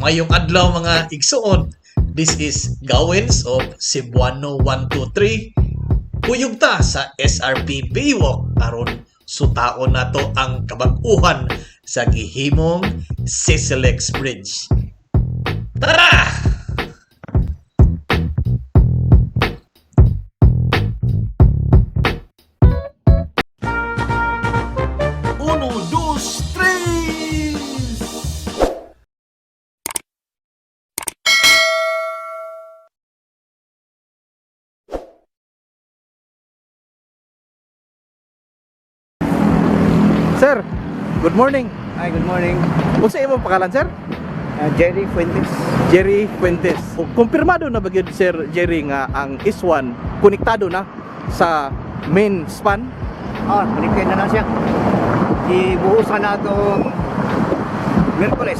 Mayong adlaw, mga igsuon. This is Gawins of Cebuano 123. Kuyog ta sa SRP Baywalk aron sutaon nato ang kabag-uhan sa gihimong CCLEX Bridge. Tara! Uno, dos, tres! Sir, good morning. Hi, good morning. Unsa imong pangalan, sir? Jerry Fuentes. Jerry Fuentes. Kumpirmado na ba gyud, Sir Jerry, nga ang S1 konektado na sa main span? Ah, connected na na siya. Gibuhusan na itong Miyerkules.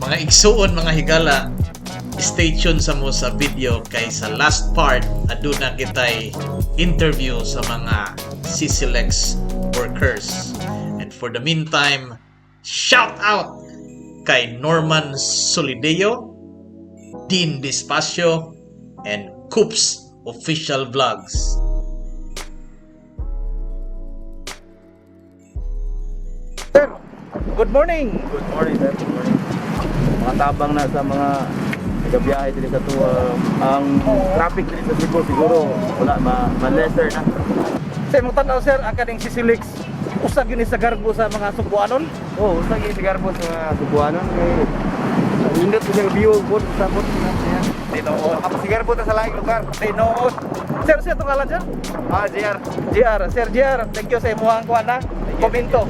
Mga igsuon, mga higala, stay tuned sa mo sa video kay sa last part aduna kitay interview sa mga CCLEX workers. And for the meantime, shout out kay Norman Solideo, Dean Despacio, and Coops Official Vlogs. Sir, good morning. Good morning, sir. Good morning. Mga tabang na sa mga nagabiyahe diri sa tuwa. Ang traffic diri sa Cebu siguro wala ma lesser na. Sir, mong tanaw, sir, ang kaning CCLEX usa gyud ni sa garbo sa mga Sugbuanon. Oh, usa gyud sigarbo sa mga Cebuanon kay nindot ko siyang view pod sa pod na siya. Tinuod. Makasigarbo ta sa laing lugar. Tinuod. Sir, sir, itong ngalan, sir? Ah, JR. JR. Sir JR, thank you sa imuhang kuan na. Komento.